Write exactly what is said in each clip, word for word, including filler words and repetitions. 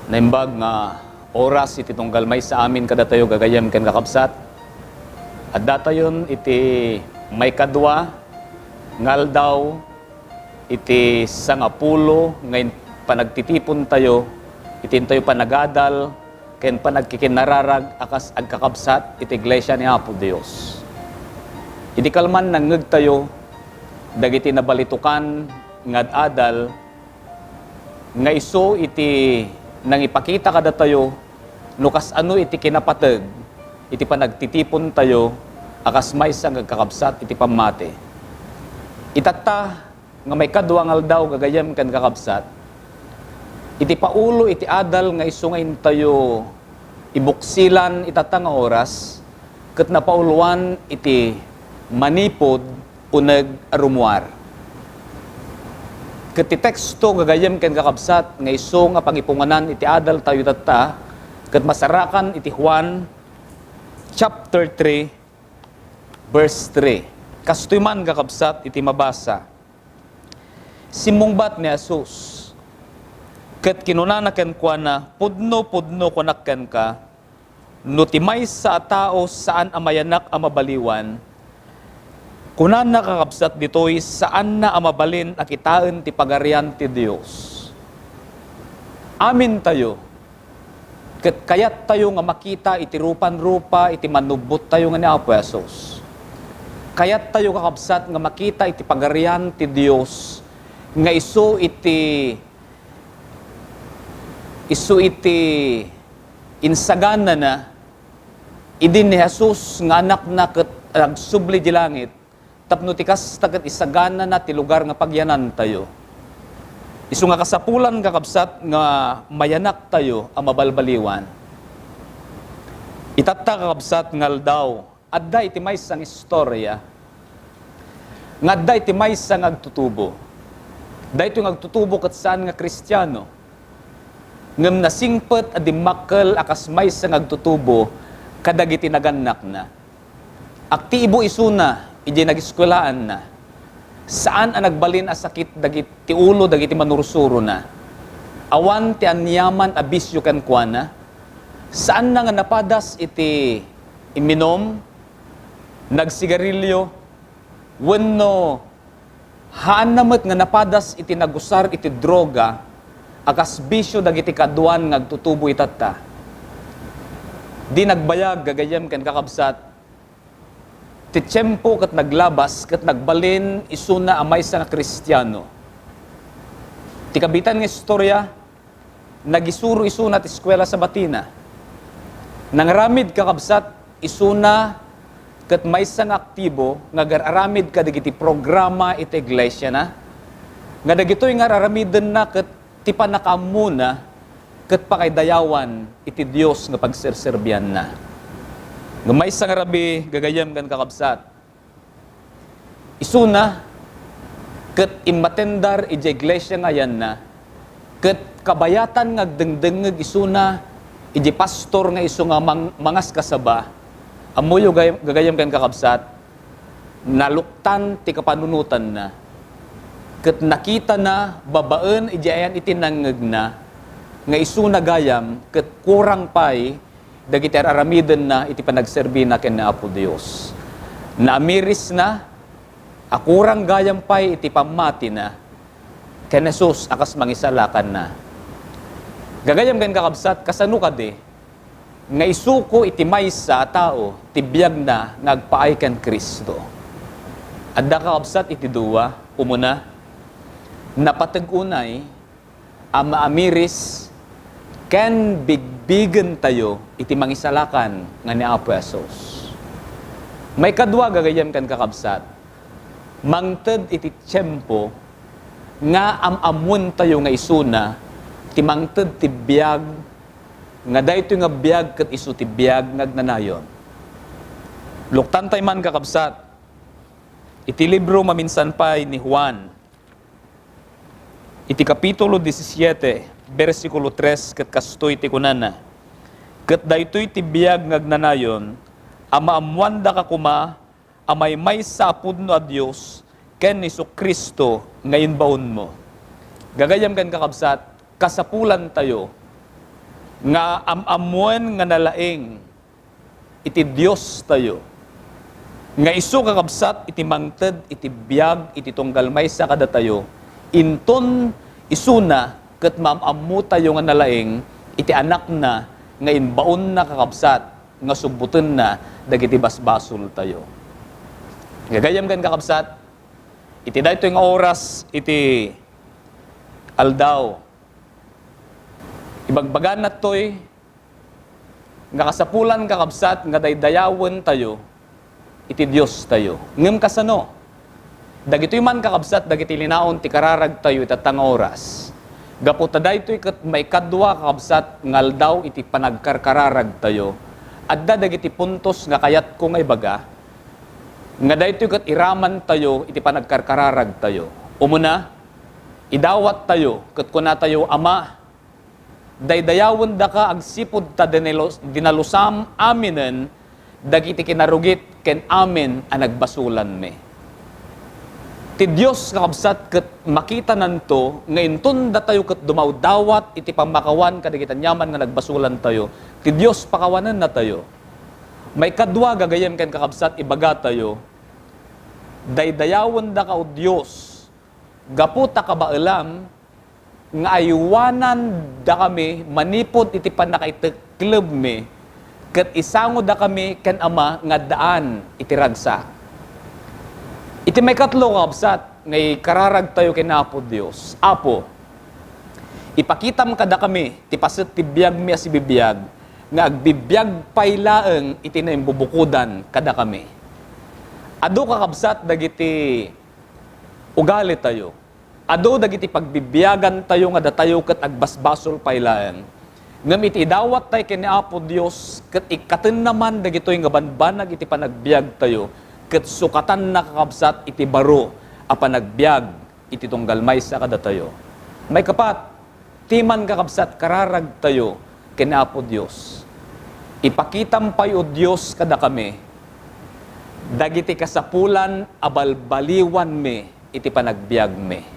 Naimbag nga oras iti tunggal maysa amin kadatayo, gagayyem ken kakabsat. Addatayon iti maikadua nga aldaw iti sangapulo nga in-, panagtitipontayo iti intayo panagadal ken panagkikinnararag a kas agkakabsat iti iglesia ni Apo Dios. Idi kalman nangngegtayo dagiti nabalitukan nga ad-adal, nga isu iti nangipakita kadatayo no kasano iti kinapateg iti panagtitipontayo a kas maysa nga agkakabsat iti pammati. Itatta nga maikadua nga aldaw, gagayyem ken kakabsat, iti paulo iti adal nga isu nga intayo ibuksilan itatta nga oras, ket napauloan iti manipud uneg a rumuar. Ket ti teksto, gagayyem ken kakabsat, nga isu nga pangipunganan iti adaltayo tatta, ket masarakan iti Juan chapter three, verse three. Kastoy man, kakabsat, iti mabasa. Simmungbat ni Jesus, ket kinunana kenkuana, "Pudno, pudno, kunak kenka, no ti maysa a tao saan a mayanak a mabaliwan, kunana, kakabsat, ditoy, saanna a mabalin a kitaen ti Pagarian ti Dios." Amintayo, ket kayattayo nga makita iti rupan-rupa iti manubbottayo nga ni Apo Jesus. Kayattayo, kakabsat, nga makita iti Pagarian ti Dios nga isu iti, isu iti insaganana idi ni Jesus nga Anakna ket agsubli di langit, tapno ti kasta ket isaganana ti lugar nga pagyanantayo. Isu nga kasapulan, kakabsat, nga mayanaktayo a mabalbaliwan. Itatta, kakabsat, nga aldaw, adda iti maysa nga istorya nga adda iti maysa nga agtutubo. Daytoy nga agtutubo ket saan nga Kristiano, ngem nasingpet a dimmakkel a kas maysa nga agtutubo kadagiti nagannakna. Aktibo isuna idiay nageskuelaanna. Saan a nagbalin a sakit dagiti ulo dagiti manursurona. Awan ti aniaman a bisio kenkuana. Saanna nga napadas iti imminum, nagsigarilio, wenno haanna met nga napadas iti nagusar iti droga a kas bisio dagiti kaaduan nga agtutubo itatta. Di nagbayag, gagayyem ken kakabsat, ti tiempo ket naglabas ket nagbalin isuna a maysa nga Kristiano. Ti kabitan nga istorya, nagisuro isuna ti eskuela Sabatina. Nangaramid, kakabsat, isuna ket maysa nga aktibo nga agar-aramid kadagiti programa iti iglesiana, nga dagitoy nga ar-aramidenna ket ti pannakaammona ket pakaidayawan iti Dios nga pagserserbianna. Ngem maysa nga rabii, gagayyem ken kakabsat, isuna ket immatendar idiay iglesia nga ayanna, ket kabayatan nga agdengdengngeg isuna idiay pastor nga isu nga mang-, mangaskasaba. Ammoyo, gay-, gagayyem ken kakabsat, naluktan ti kapanunotanna, ket nakitana babaen idiay ayan iti nangngegna nga isuna gayam ket kurang pay dagiti ar-aramidenna iti panagserbina ken ni Apo Dios. Naamirisna a kurang gayam pay iti pammatina ken Jesus a kas mangisalakanna. Gagayyem ken kakabsat, kasano kadi nga isuko iti maysa a tao ti biagna nga agpaay ken Cristo? Adda, kakabsat, iti dua. Umuna, napateg unay a maamiris ken bigbigentayo iti Mangisalakan nga ni Apo Jesus. Maikadua, gagayyem ken kakabsat, mangted iti tiempo nga am-ammoentayo nga isuna ti mangted ti biag, nga daytoy nga biag ket isu ti biag nga agnanayon. Luktantay man, kakabsat, iti libro maminsan pay ni Juan, iti kapitulo disisiete, bersikulo tres, ket kastoy ti kunana, "Ket daytoy ti biag nga agnanayon, a maammoandaka koma a maymaysa a pudno a Dios ken ni Jesu-Cristo nga imbaonmo." Gagayyem ken kakabsat, kasapulantayo nga am-ammoen nga nalaing iti Diostayo, nga isu, kakabsat, iti mangted iti biag iti tunggal maysa kadatayo, inton isuna ket maam-ammotayo nga nalaing iti Anakna nga imbaonna, kakabsat, nga subbotenna dagiti basbasoltayo. Gagayyem ken, kakabsat, iti daytoy nga oras iti aldaw, ibagbaganna toy nga kasapulan, kakabsat, nga daydayawentayo iti Diostayo. Ngem kasano? Dagitoy man, kakabsat, dagiti linaon ti kararagtayo ita nga oras. Gapu ta daytoy ket maikadua, kakabsat, nga aldaw iti panagkarkararagtayo, adda dagiti puntos nga kayatko nga ibaga, nga daytoy ket iramantayo iti panagkarkararagtayo. Umuna, idawattayo ket kunatayo, Ama, daydayawendaka agsipud ta dinalo-, dinalusam aminen dagiti kinarugit ken amin a nagbasolanmi. Ti Dios, kakabsat, ket makitananto nga inton datayo ket dumawdawat iti pammakawan kadagiti aniaman nga nagbasolantayo, ti Dios pakawanennatayo. Maikadua, gagayyem ken kakabsat, ibagatayo, daydayawendaka, O Dios, gapu ta kabaelam nga aywanandakami manipud iti pannakaiteklebmi, ket isangodakami ken Ama nga addaan iti ragsak. Iti maikatlo, kakabsat, nga ikararagtayo ken Apo Dios, Apo, ipakitam kadakami ti paset ti biagmi a sibibiag nga agbibiag pay laeng iti naimbubukodan kadakami. Adu, kakabsat, dagiti ugalitayo. Adu dagiti pagbibiagantayo nga datayo ket agbasbasol pay laeng. Ngem iti idawattayo ken ni Apo Dios ket ikkatenna man dagitoy nga banbanag iti panagbiagtayo, ket sukatanna, kakabsat, iti baro a panagbiag iti tunggal maysa kadatayo. Maikapat, ti man, kakabsat, kararagtayo ken Apo Dios. Ipakitam pay, O Dios, kadakami dagiti kasapulan a balbaliwanmi iti panagbiagmi.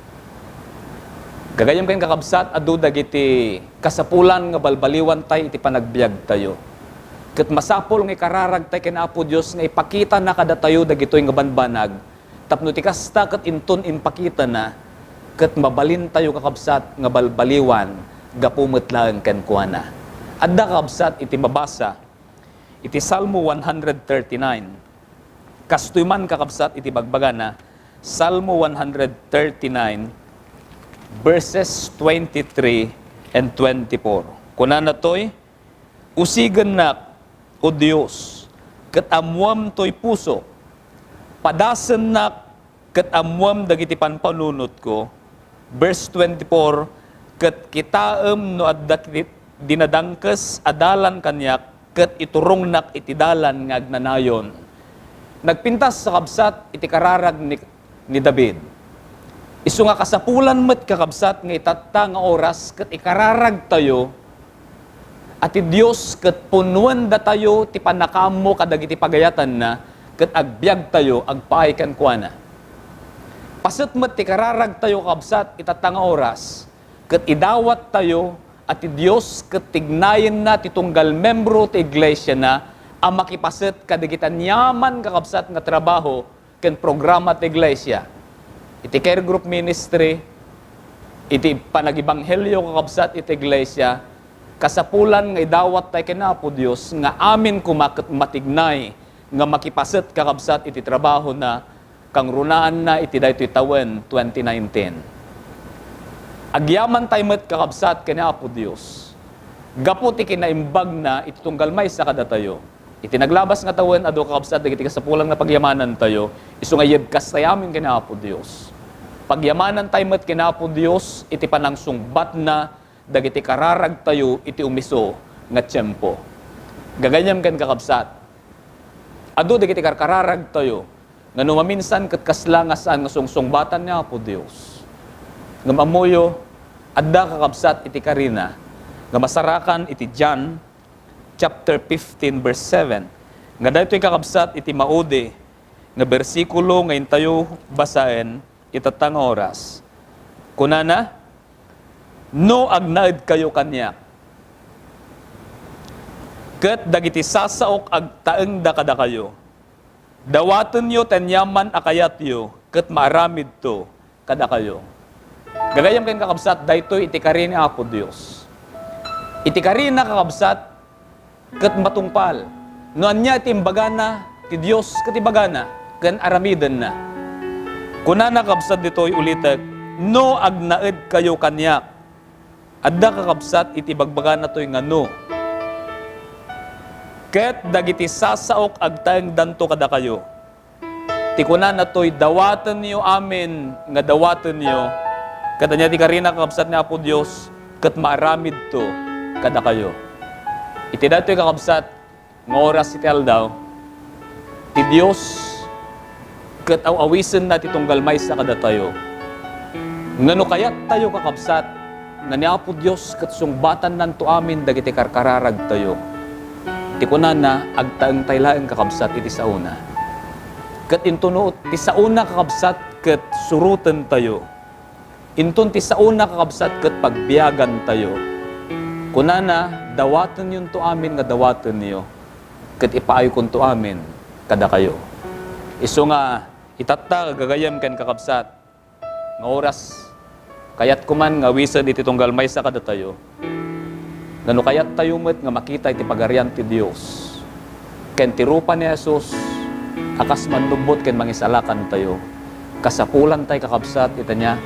Gagayyem ken, kakabsat, adu dagiti kasapulan nga balbaliwantay iti panagbiagtayo. Ket masapul nga ikararagtay ken Apo Dios nga ipakitana kadatayo dagitoy nga banbanag, tapno ti kasta ket inton impakitana, ket mabalintayo, kakabsat, nga balbaliwan gapu met laeng kenkuana. Adda, kakabsat, iti mabasa iti Salmo one hundred thirty-nine. Kastoy man, kakabsat, iti bagbagana, Salmo one hundred thirty-nine, verses twenty-three and twenty-four. Kunana toy, Usigennak, O Dios, ket ammoem toy pusok. Padasennak ket ammoem dagiti panpanunotko. Verse twenty-four, ket kitaem no adda ti dinadangkes a dalan kaniak, ket iturongnak iti dalan nga agnanayon. Nagpintas, kakabsat, iti kararag ni ni David. Isu nga kasapulan met, kakabsat, nga itatta nga oras ket ikararagtayo a ti Dios ket punnoendatayo ti pannakaammo kadagiti pagayatanna ket agbiagtayo agpaay kenkuana. Paset met ti kararagtayo, kakabsat, itatta nga oras ket idawattayo a ti Dios ket tignayenna ti tunggal membro ti iglesiana a makipaset kadagiti aniaman, kakabsat, nga trabaho ken programa ti iglesia, iti care group ministry, iti panagibanghelio, kakabsat, iti iglesia, kasapulan nga idawattayo ken Apo Dios nga amin koma ket matignay nga makipaset, kakabsat, iti trabahona, kangrunaanna iti daytoy tawen twenty nineteen. Agyamantay met, kakabsat, ken Apo Dios gapu ti kinaimbagna iti tunggal maysa kadatayo. Iti naglabas nga tawen, adu, kakabsat, dagiti kasapulan nga pagyamanantayo, isu nga iyebkastay amin ken Apo Dios. Pagyamanantay met ken Apo Dios iti panangsungbatna dagiti kararagtayo iti umiso nga tiempo. Gagayyem ken, kakabsat, adu dagiti karkararagtayo nga no maminsan ket kasla nga saan nga sungsungbatan ni Apo Dios. Ngem ammoyo, adda, kakabsat, iti karina nga masarakan iti John chapter fifteen, verse seven, nga daytoy, kakabsat, iti maudi nga bersikulo nga intayo basaen itatta nga oras. Kunana, "No agnaedkayo kaniak, Ket dagiti sasaok agtaengda kadakayo. Dawatenyo ti aniaman a kayatyo, ket maaramidto kadakayo. Gagayyem ken kakabsat, daytoy iti kari ni Apo Dios. Iti karina, kakabsat, ket matungpal. No ania ti imbagana ti Dios ket ibagana ken aramidenna. Kunana, kabsat, ditoy ulitek, "No agnaedkayo kaniak." Adda, kakabsat, iti bagbagana toy nga "no." Ket dagiti sasaok agtaengdanto kadakayo. Ti kunana toy, "Dawatenyo amin nga dawatenyo." Ket ania ti karina, kakabsat, ni Apo Dios? "Ket maaramidto kadakayo." Iti daytoy, kakabsat, nga oras iti aldaw, ti Dios ket aw-awisenna ti tunggal maysa kadatayo. Nga no kayattayo, kakabsat, nga ni Apo Dios ket sungbatan nanto amin dagiti karkararagtayo, ti kunana, agtaengtay laeng, kakabsat, iti saona. Ket inton no ti saona, kakabsat, ket surotentayo. Inton ti saona, kakabsat, ket pagbiagantayo. Kunana, "Dawatenyonto amin nga dawatenyo, ket ipaaykonto amin kadakayo." Isu nga, itatta, gagayyem ken kakabsat, nga oras, kayatko man nga awisen iti tunggal maysa kadatayo. Nga no kayattayo met nga makita iti Pagarian ti Dios ken ti rupa ni Jesus a kas mannubbot ken mangisalakantayo, kasapulantay, kakabsat, iti ania,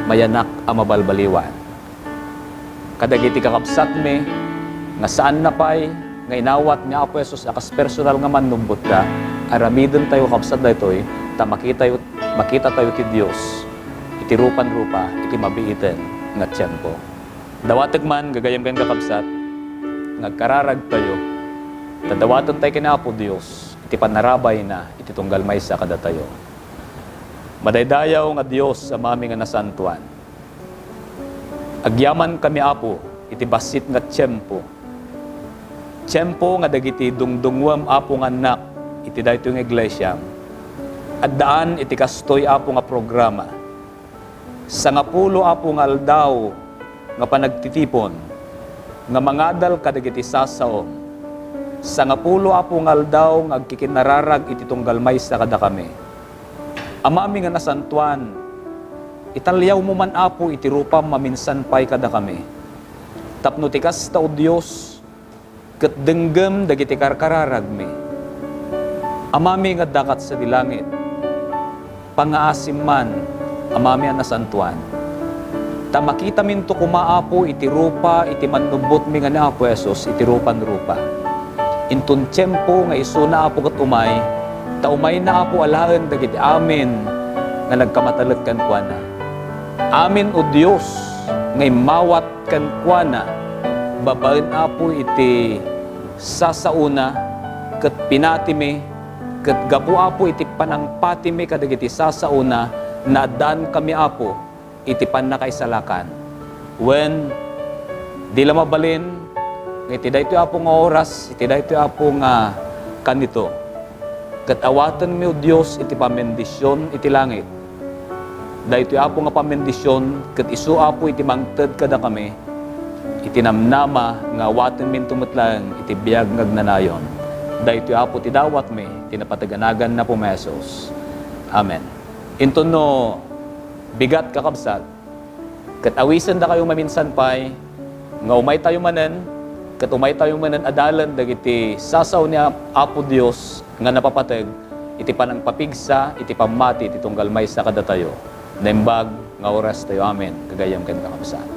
mayanak a mabalbaliwan. Kadagiti kakabsatmi nga saanna pay nga inawat ni Apo Jesus a kas personal nga mannubbotta, aramidentayo, kakabsat, daytoy, ta makitayo, makitatayo ti Dios iti rupan-rupa iti mabiiten nga tiempo. Dawatek man, gagayyem ken kakabsat, nga agkararagtayo, ta dawatentay ken Apo Dios iti panarabayna iti tunggal maysa kadatayo. Madaydayaw nga Dios, Amami nga nasantoan, agyamankami, Apo, iti bassit nga tiempo. Tiempo nga dagiti dungdungngoem, Apo, nga annak iti daytoy nga iglesia, addaan iti kastoy, Apo, nga programa. Sangapulo, Apo, nga aldaw nga panagtitipon nga mangadal kadagiti sasaom. Sangapulo, Apo, nga aldaw nga agkikinnararag iti tunggal maysa kadakami. Amami nga nasantoan, italiawmo man, Apo, iti rupam maminsan pay kadakami. Tapno ti kasta, O Dios, ket denggem dagiti karkararagmi. Amami nga adda kat sadi langit, pangngaasim man, Amami a nasantoan. Ta makitaminto koma, Apo, iti rupa iti mannubbotmi nga ni Apo Jesus iti rupan-rupa. Inton tiempo nga isuna, Apo, ket umay, ta umayna, Apo, alaen dagiti amin nga nagkamatalet kenkuana. Amin, O Dios, nga immawat kenkuana babaen, Apo, iti sasaona ket pinatimi, ket gapu, Apo, iti panangpatimi kadagiti sasaona, naaddaankami, Apo, iti pannakaisalakan. Wen, di la mabalin nga iti daytoy, Apo, nga oras, iti daytoy, Apo, nga kanito, ket awatenmi, O Dios, iti pammendision iti langit. Daytoy, Apo, nga pammendision ket isu, Apo, iti mangted kadakami iti namnama nga awatenminto met laeng iti biag nga agnanayon. Daytoy, Apo, ti dawatmi iti napateg a nagan ni Apo Jesus. Amen. Inton no bigat, kakabsat, ket awisendakayo maminsan pay nga umaytayo manen, ket umaytayo manen adalen dagiti sasao ni Apo Dios nga napapateg iti panangpapigsa iti pammati iti tunggal maysa kadatayo. Naimbag nga orastayo. Amen. Gagayyem ken kakabsat.